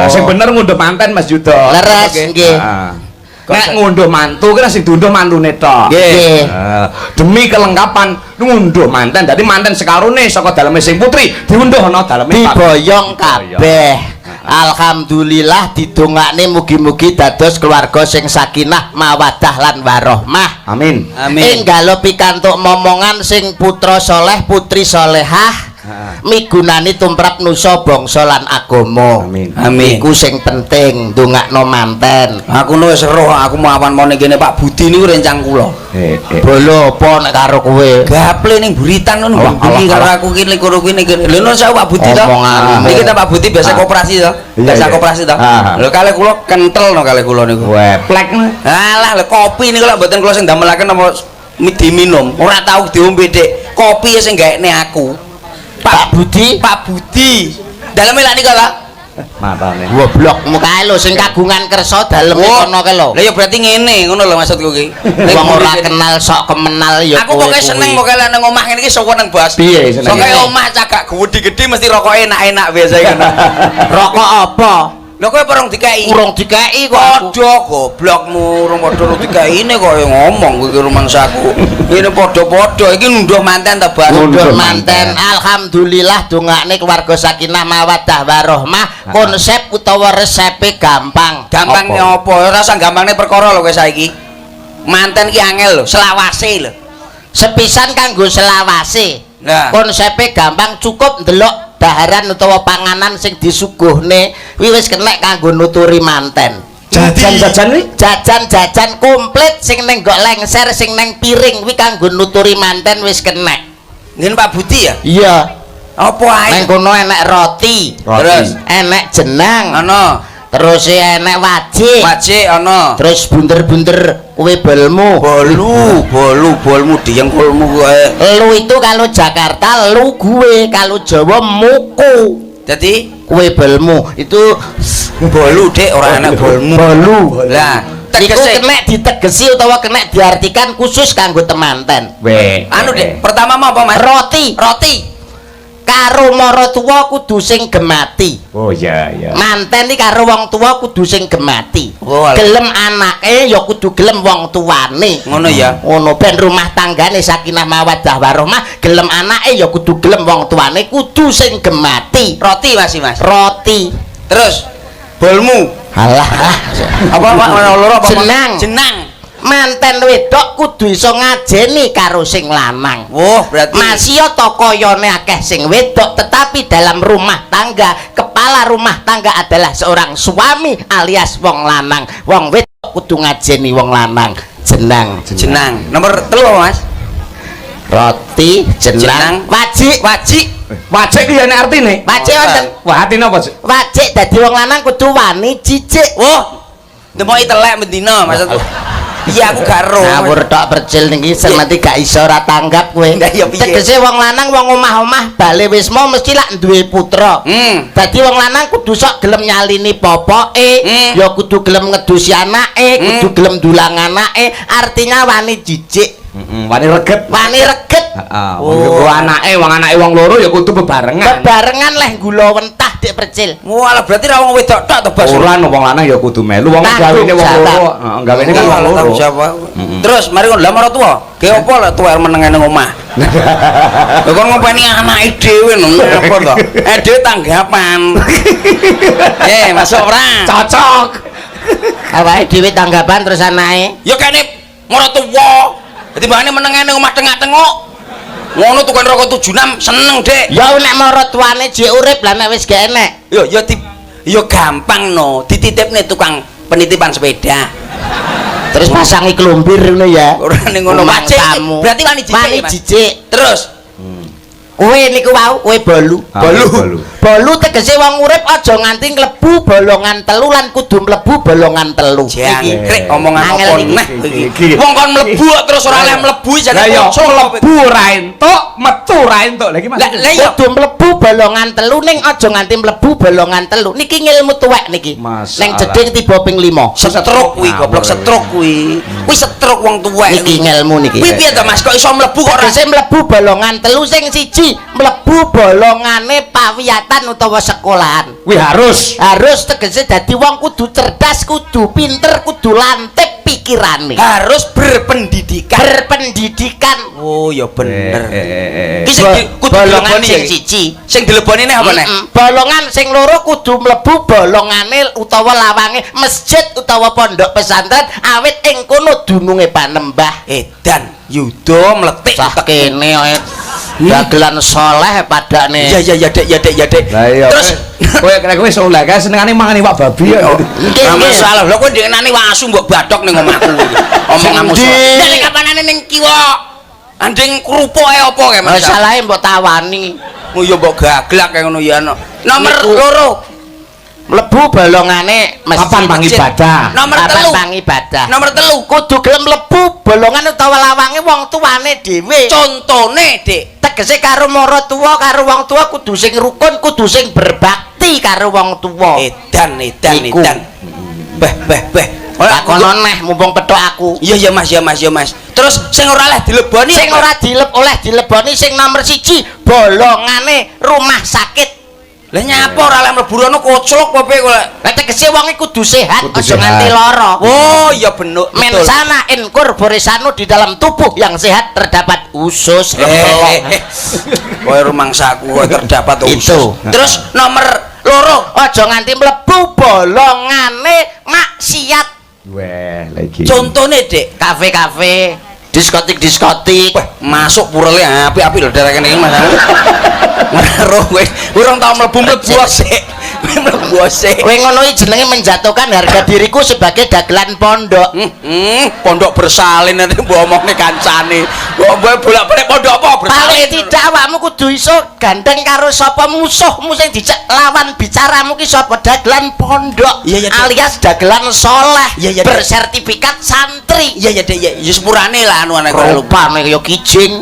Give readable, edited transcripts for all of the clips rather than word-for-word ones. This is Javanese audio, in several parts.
Sing bener ngunduh manten, Mas Yuda. Leres, Oke. nggih. Heeh. Nek ngunduh mantu ki sing diunduh mantune tok. Nggih. Demi kelengkapan ngunduh manten, dadi manten sekarone saka daleme sing putri diunduh ana daleme Pak. Diboyong kabeh. Alhamdulillah, didongakne mugi-mugi dados keluarga sing sakinah mawadah lan warohmah. Amin. Amin. Enggalo pikantuk momongan sing putra soleh, putri solehah, migunani tumrap nusa bangsa lan agama. Amin. Amin. Iku sing penting, ndongakno manten. Aku nu wis roh, aku mau awan mau ning kene Pak Budi niku rencang kula. Bolo apa nek karo kowe? Gaple ning buritan ngono Allah, bengi Allah, karo Allah. aku ki kono kuwi ning kene. Lho, nuwun sewu, Pak Budi to. Omonganmu. Niki ta Pak Budi biasa koperasi to. Iya, Biasa koperasi to. Lho, kalih kula kentel no kalih kula niku. Weplek. Alah, lho, kopi niku lak mboten kula sing damelaken apa diminum. Ora tau diombe, Dik. Kopi sing gaekne aku. Pak Budi. Pak Budi. Daleme lak nika ta? Matane. Goblokmu kae lho sing kagungan kersa daleme kono kae lho. Lah ya berarti ngene ngono lho maksudku ki. Wong ora kenal sok kemenal ya. Aku kowe pokoke kuwi. Seneng pokoke lek nang omah ngene iki seneng, Bos. Piye senenge? Pokoke omah cagak gede-gede mesti rokoke enak-enak biasa ngono. Rokok apa? Lho, kowe apa rong dikeki? Urung dikeki kok aku. Padha goblokmu, urung padha rong dikeine kok ya ngomong kowe iki rumangsaku. Ngene padha-padha iki ngunduh manten ta, Bas? Ngunduh Ngunduh manten. Alhamdulillah, dongakne keluarga sakinah mawaddah warohmah. Konsep utawa resepe gampang. Gampang apa? Ora usah gampangne perkara lho kowe saiki. Manten ki angel lho, selawase lho. Sepisan kanggo selawase. Nah. Konsepe gampang, cukup ndelok daharan utawa panganan sing disuguhne kuwi wis kenek kanggo nuturi manten. Jajan-jajan wi? Jajan-jajan komplit sing neng gok lengser, sing neng piring kuwi kanggo nuturi manten wis kenek. Ngene Pak Budi ya? Iya. Apa ae? Neng kono enek roti, Terus enek jenang, ana terus enek wajik, wajik ana. Terus bunder-bunder kue bolmu. Bolu, bolu, bolmu diengkulmu kowe. Lu itu kalau Jakarta lu gue, kalau Jawa muku. Dadi Kue bolmu itu bolu, Dik, ora enak bolmu. Bolu. Lah, Iku tegese kena ditegesi utawa kena diartikan khusus kanggo temanten. We. Anu, Dik, pertama mau apa, Mas? Roti. Roti. Karo maratuwa kudu sing gemati. Oh iya. Manten iki karo wong tuwa kudu sing gemati. Oh, alah. Gelem anake ya kudu gelem wong tuane. Ngono ya. Ngono ben rumah tanggane sakinah mawaddah warahmah. Gelem anake ya kudu gelem wong tuane, kudu sing gemati. Roti masih, Mas. Roti. Terus bolmu. Alah, alah. Apa, Pak? Ana loro apa? Mas? Jenang. Jenang. Manten wedok kudu iso ngajeni karo sing lanang. Wah, berarti Masih to koyone akeh sing wedok, tetapi dalam rumah tangga, kepala rumah tangga adalah seorang suami alias wong lanang. Wong wedok kudu ngajeni wong lanang. Jenang. Jenang. Nomor 3 apa, Mas? Roti, jenang, Jenang. Wajik. Wajik. Wajik ki ya nek artine. Wajik wonten. Wah, artine apa, Cik? Wajik dadi wong lanang kudu wani jijik. Wah. Demoki telek bendina maksudku. Iya, aku gak ero. Ngawur tok percil niki, sen mati gak iso ora tanggap kowe. Lah iya piye? Tegese wong lanang, wong omah-omah bale wisma mesti lak duwe putra. Dadi wong lanang kudu sok gelem nyalini popoke, ya kudu gelem ngedusi anake, kudu gelem dulang anake, artinya wani jijik, Heeh, wani reget. Wani reget. Heeh, wong anake, wong anake wong loro ya kudu bebarengan. Bebarengan leh gula wentah, Dik Percil. Walah, berarti ra wong wedok tok to, Bos? Ora no, wong lanang ya kudu melu, wong Tanggung gawene wong jawab. loro, heeh, gawene kan wong Oh, loro. tanggung jawab. Terus mari ngono lah maratuwa. Ge opo lek tuwek menenge nang omah? Lho, kon ngopeni anake dhewe no apa to? Eh, dhewe tanggapan. Eh, masuk ora? Cocok. Awake dhewe tanggapan terus anake. Ya kene maratuwa. Dadi mbane menenge nang omah tengah-tengok. Ngono tukang rokok 76 seneng, Dek. Ya nek maratuwane jek urip, lah nek wis gak enek. Yo yo di, yo gampang no, dititipne tukang penitipan sepeda. Terus pasangi klumbir ngono ya. Ora ning ngono. Omah Wajik, tamu. Berarti wani jijik, Wani ya, Mas? jijik. Terus Kowe niku wau, kowe bolu. Ah, Bolu. bolu. Bolu tegese wong urip aja nganti mlebu bolongan telu lan kudu mlebu bolongan telu. Jangkrik, omongan Angel apa iki. neh Iki. iki. Wong kon mlebu kok terus ora oleh mlebu jane Lah ya kocok. Mlebu ora entuk, metu ora entuk. Lah iki Lah lah iya. Kudu mlebu bolongan telu ning aja nganti mlebu bolongan telu. Niki ngilmu tuwek niki. Masalah. Ning jeding tiba ping 5. Stroke kuwi, goblok, stroke kuwi. Kuwi stroke wong tuwek. Niki ngelmu niki. Kuwi piye to, Mas, kok iso mlebu kok ora? Tegese mlebu bolongan telu sing siji siji, mlebu bolongane pawiyatan utawa sekolahan. Kuwi harus. Harus, tegese dadi wong kudu cerdas, kudu pinter, kudu lantip pikirane. Harus berpendidikan. Berpendidikan. Oh, ya bener. Eh. Ki sing kudu Bolongan dileboni sing ya, ki? siji. Sing dileboni neh apa neh? Bolongan sing loro kudu mlebu bolongane utawa lawange masjid utawa pondok pesantren, awit ing kono dununge panembah. Edan, yuda mletik. Sah kene ae dagelan soleh padane. Iya iya ya Dek, ya Dek, ya Dek. Lah iya. Terus kowe kena kowe soleh kae senengane mangan iwak babi ya. Nggih, Ora nggih. masalah. Lho kowe ndengenane wong asu mbok bathok ning omahku. Omonganmu Sing soleh. ndi? Nek kapanane ning kiwa anding kerupuk ae apa kae Mas? Masalahe mbok tawani. Oh ya mbok gaglak kae ngono ya. No. Nomor Niku. loro. Mlebu bolongane masjid. Papan pangibadah. Nomor Papan telu. pangibadah. Nomor telu. Kudu gelem mlebu bolongan utawa lawange wong tuane dhewe. Contone, Dik. Tegese karo mara tuwa, karo wong tuwa kudu sing rukun, kudu sing berbakti karo wong tuwa. Edan, edan, Iku. edan. Beh, beh, beh. Ora Takono neh mumpung petuk aku. Iya iya Mas, ya Mas, ya Mas. Terus sing ora oleh dileboni Sing apa? ora dileb oleh dileboni sing nomor siji bolongane rumah sakit. Lah nyapa ora oleh mlebu rono koclok apa piye kok? Lah tegese wong iku kudu sehat, Kudu aja sehat. nganti lara. Oh iya bener. Men sana in corpore sano, di dalam tubuh yang sehat terdapat usus lempelok. Kowe rumangsaku kowe terdapat Itu. usus. Terus nomor loro, Aja nganti mlebu bolongane maksiat. Weh, lagi. Contone, Dik. Kafe-kafe, diskotik-diskotik. Wah, masuk purele apik-apik lho daerah kene iki Mas. Ngaruh kowe. Urung tau mlebu-mlebu sik. Mlebu sik. Kowe ngono iki jenenge menjatuhkan harga diriku sebagai dagelan pondok. Pondok bersalin nanti mbok omongne kancane. Mbok mbok bolak-balik pondok apa Paling bersalin. tidak awakmu kudu iso gandeng karo sapa musuhmu sing dijak lawan bicaramu ki sapa, dagelan pondok Iya, iya, Dek. alias dagelan soleh Iya, iya, Dek. bersertifikat santri. Iya iya Dek, iya ya sepurane lah anu ana kok. Rupane kaya kijing.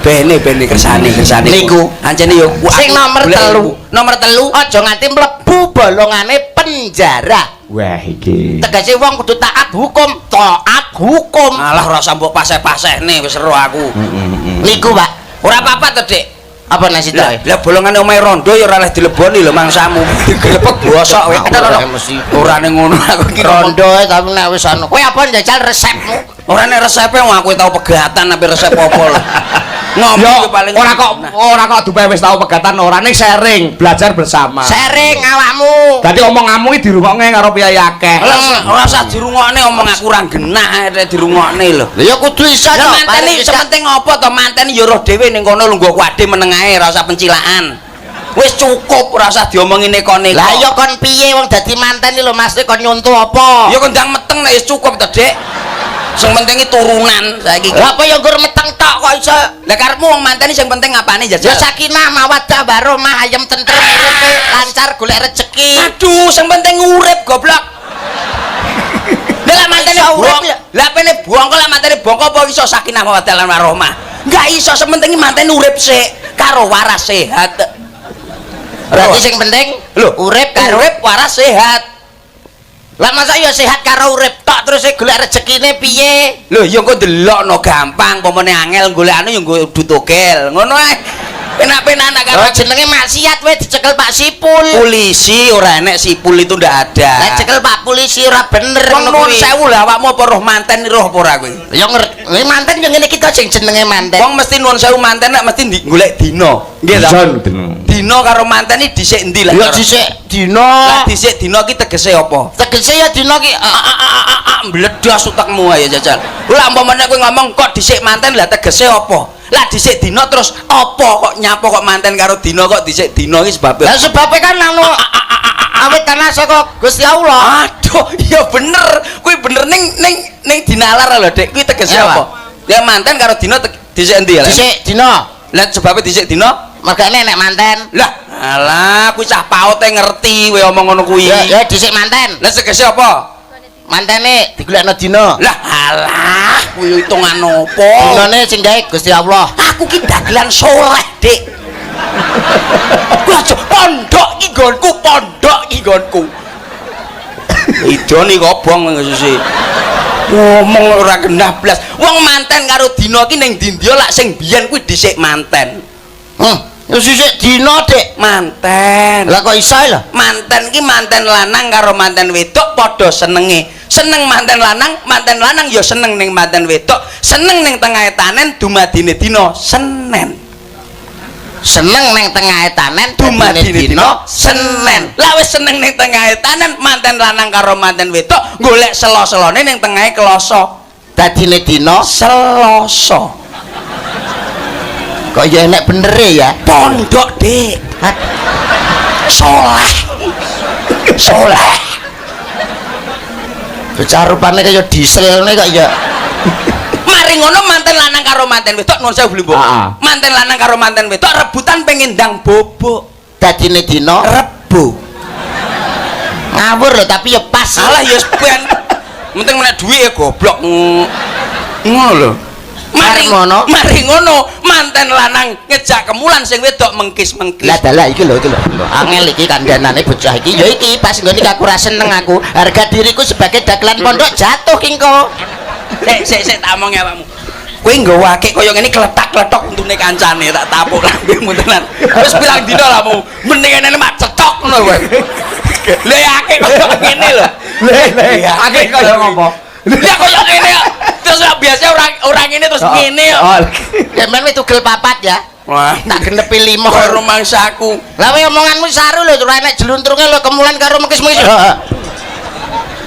Bene bene kersane kersane. Niku. Ancene yo Sing aku nomor golek telu. ilmu. Nomor telu. Aja nganti mlebu bolongane penjara. Wah, iki. Tegese wong kudu taat hukum, taat hukum. Alah ora usah mbok paseh-pasehne wis seru aku. Niku, Pak. Ora apa-apa to, Dik. Apa nasi Lah, toh? lah bolongane omahe rondo ya ora oleh dileboni lho mangsamu. Digelepek bosok kowe. Ora mesti. Ora ning ngono aku iki ngomong. Rondo ae, tapi nek wis anu. Kowe apa njajal resepmu? Ora nek resepe wong aku tau pegatan tapi resep apa lho. Ngomong Yo, yo paling ora kok dupe wis tau pegatan ora, ning sharing, belajar bersama. Sharing awakmu. Dadi omonganmu iki dirungokke karo piyayi akeh. Lah ora usah dirungokne omong aku ora genah nek dirungokne lho. Lah ya kudu iso Lah to. manten Paling iki tidak. sepenting apa to, manten ya roh dhewe ning kono lungguh kuade meneng ae ora usah pencilaan. Wis cukup ora usah diomongi neko-neko. Lah ya kon piye wong dadi manten iki lho Mas, kon nyontoh apa? Ya kon ndang meteng nek wis cukup to, Dik. Sing penting iki turunan saiki. Lah apa ya nggur meteng tok kok iso? Lah karepmu wong manten sing penting apane Ya jajal? sakinah mawaddah warahmah, ayem tentrem, uripe lancar, golek rezeki. Aduh, sing penting urip goblok. Lah mantene Iso urip buang, ya? lah pene bongko lah mantene bongko apa iso sakinah mawaddah lan warahmah? Enggak iso, sing penting manten urip sik karo waras sehat. Berarti sing penting Lho, urip karo urip waras sehat. Lah masa ya sehat karo urip tok terus e golek rezekine piye? Lho ya engko delokno gampang, pomone angel golekane ya nggo dutogel. Ngono ae. Penak-penak anak karo Lah jenenge maksiat we dicekel Pak Sipul. Polisi ora enek, sipul itu ndak ada. Lah cekel Pak polisi ora bener Wong ngono nuwun kuwi. sewu lah awakmu apa roh manten roh apa ora kowe? Ya ngerti, manten yo ngene iki to sing jenenge manten. Wong mesti nuwun sewu manten nek mesti golek dina. Nggih ta? Dina karo manten iki dhisik endi lah? Ya dhisik dina. Lah dhisik dina iki tegese apa? Tegese ya dina ki Mbledos utekmu ayo jajal. Lah umpamane kowe ngomong kok dhisik manten lah tegese apa? Lah dhisik dina terus apa kok nyapa kok manten karo dina kok dhisik dina iki sebabe? Lah sebabe kan anu awit tanah saka Gusti Allah. Aduh, ya bener. Kuwi bener ning ning ning dinalar lho, Dik. Kuwi tegese Ya, apa? Ya manten karo dina dhisik endi ya? Dhisik dina. Lah sebabe dhisik dina? Mergane nek manten. Lah, alah kuwi cah paote ngerti kowe omong ngono kuwi. Ya ya dhisik manten. Lah tegese apa? Mantene digolekno dina. Lah alah, kuwi hitungan opo? Dinane sing gawe Gusti Allah. Aku ki dagelan soleh, Dik. Kuwi aja pondok iki nggonku, pondok iki nggonku. Idone kobong susi. Ngomong ora genah blas. Wong manten karo dina ki ning ndi-ndi lak sing biyen kuwi dhisik manten. Wis sisik dina, Dik. Manten. Lah kok iso lho? Manten ki manten lanang karo manten wedok padha senenge. Seneng manten lanang ya seneng ning manten wedok, seneng ning tengahe tanen dumadine dina Senen. Seneng ning tengahe tanen Dumadine dina Senen. Lah wis seneng ning tengahe tanen, manten lanang karo manten wedok golek selo-selone ning tengahe kloso. Dadine dina Selasa. Kok ya enek benere ya? Pondok, Dik. Hah? Soleh. Soleh. Bocah rupane kaya diesel ngene kok ya. Mari ngono manten lanang karo manten wedok, nuwun sewu beli, Mbok. Heeh. Manten lanang karo manten wedok rebutan pengen ndang bobok. Dadine dina Rebo. Ngawur lho, tapi ya pas. Salah ya ben. Penting menek duit ya goblok. Ngono lho. Mari Mari ngono. Mari ngono manten lanang ngejak kemulan, sing wedok mengkis-mengkis. Lah dalah, iki lho, iki lho. Angel iki kandhanane bocah iki. Ya iki pas nggone iki aku ora seneng aku. Harga diriku sebagai dagelan pondok jatuh ki engko. Sik sik sik, tak omongi awakmu. Kowe nggawa akik kaya ngene kletak-kletok untune kancane, tak tapuk lambemu tenan. Wis pirang dina lah mu. Mending ngene mak cetok ngono kowe. Lah ya akik kaya ngene lho. Le le, akik kaya ngopo? Ya kaya ngene kok. Terus biasa orang orang ngene terus ngene kok. Oh. Sampeyan wis tugel papat ya. Wah, Tak genepi lima. kok rumangsaku. Lah kowe omonganmu saru lho, ora enek jeluntrunge lho, kemulan karo mengkis-mengkis.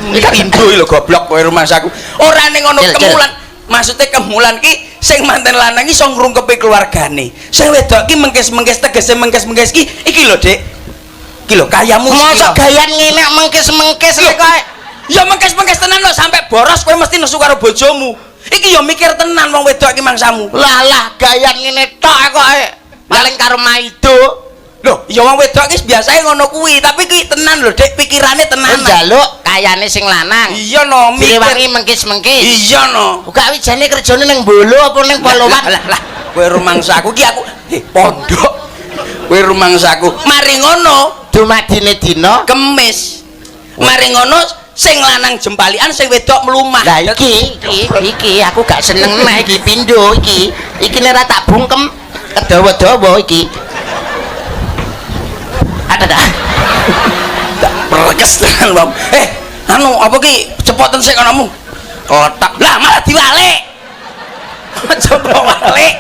Iki pindho lho, goblok kowe rumangsaku. Ora ning ngono Cil, cil. kemulan. Maksudnya kemulan ki sing manten lanang ki iso ngrungkepi keluargane. Sing wedok ki mengkis-mengkis, tegese mengkis-mengkis ki iki lho, Dik. Iki lho kayamu iki Mosok lho. gayan ngene mengkis-mengkis Lho. kok. Ya mengkis-mengkis tenan lho, sampai boros kowe mesti nesu karo bojomu. Iki ya mikir tenan wong wedok iki mangsamu. Lah lah, gayan ngene tok kok. Paling karo maido. Loh, ya wong wedok iki biasane ngono kuwi, tapi kuwi tenan lho, Dik, pikirane tenanan. Njaluk kayane sing lanang. Iya no, mikir. Direwangi mengkis-mengkis. Iya no. Gak wijane kerjane ning bolo apa ning polowan? Lah lah, lah. Kowe rumangsaku ki aku pondok. Kowe rumangsaku. Mari ngono Dumadine dina Kemis. Mari ngono sing lanang jempalian, sing wedok mlumah. Lah iki, iki, iki aku gak seneng neh iki pindho iki. Iki nek ora tak bungkem kedawa-dawa iki. Ada dah. Tak perkes tenan, Bang. Anu apa ki cepoten sik konomu. Kotak. Lah malah diwalik. Aja mbok walik.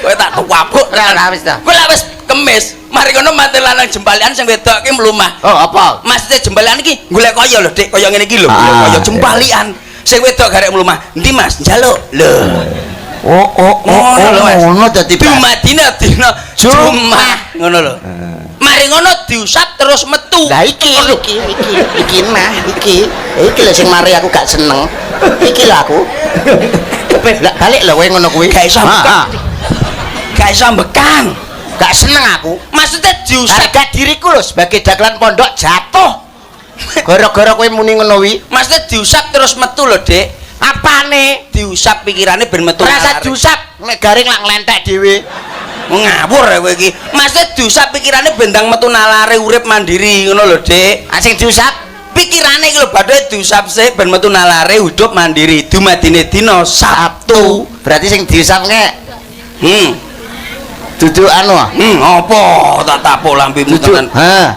Kowe tak tuwabuk. Ora, ora, wis ta. Kowe lah wis Kemis. Mari ngono manten lanang jempalian, sing wedok ki mlumah. Oh, apa? Maksudnya jempalian iki golek kaya lho, Dik, kaya ngene iki lho, golek kaya jempalian. Sing wedok garek mlumah. Endi Mas? Njaluk. Lho. Oh, Ngono lho, Mas. ngono dadi Dumadine dina Jumat. Jumat ngono lho. Mari ngono diusap terus metu. Lah iki, iki, iki, iki nah, iki. Iki lho sing mari aku gak seneng. Iki lho aku. Lah balik lho kowe ngono kuwi. Gak iso Ah, buka. ah. Gak iso bekan. Gak seneng aku. Maksudnya diusap Harga diriku lho sebagai dagelan pondok jatuh. Gara-gara kowe muni ngono wi. Maksudnya diusap terus metu lho, Dik. Apane? Diusap pikirane ben metu. Rasa nalare. diusap nek garing lak nglentek dhewe. Ngawur ya kowe iki. Maksudnya diusap pikirane ben ndang metu nalare, urip mandiri ngono lho, Dik. Ah, sing diusap Pikirane iki lho badhe diusap sik ben metu nalare, hidup mandiri. Dumadine dina Sabtu. Berarti sing diusap nek dudu anu ah. Apa tak tapuk lambemu Dudu. tenan. Ha.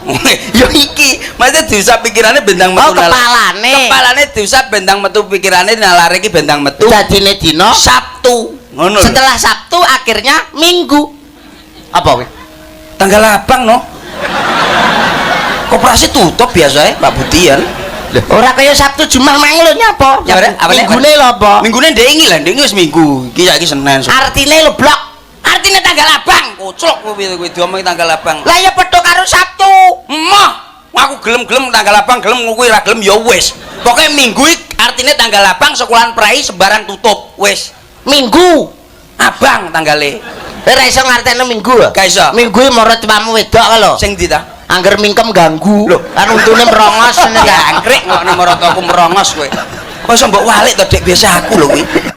Ya iki, maksudnya diusap pikirane ben ndang metu Oh, kepalane. Kepalane diusap ben ndang metu pikirane, nalare iki ben ndang metu. Dadine dina Sabtu. Ngono lho. Setelah Sabtu akhirnya Minggu. Apa kowe? Tanggal abang no. Koperasi tutup biasa Pak Budian. Ora kaya Sabtu Jumat mang lho nyapa? Ya, apa, Minggune lho apa? Minggune ndek ingi lah, ndek ingi wis Minggu. Iki saiki Senin. Artine lho blok. Artine tanggal abang. Koclok kowe kowe diomongi tanggal abang. Lah ya padha karo Sabtu. Emoh, aku gelem-gelem tanggal abang gelem, kuwi ora gelem ya wis. Pokoke Minggu iki artine tanggal abang, sekolahan prai sembarang tutup wis. Minggu. Abang tanggale. Ora iso ngartekno Minggu lho. Gak iso. Minggu iki maratuwamu wedok lho. Sing ndi ta? Angger mingkem ganggu. Lho. Kan untune merongos ngene ya. Jangkrik kok nomor aku merongos kowe. Kok iso mbok walik to, Dik, biasa aku lho kuwi.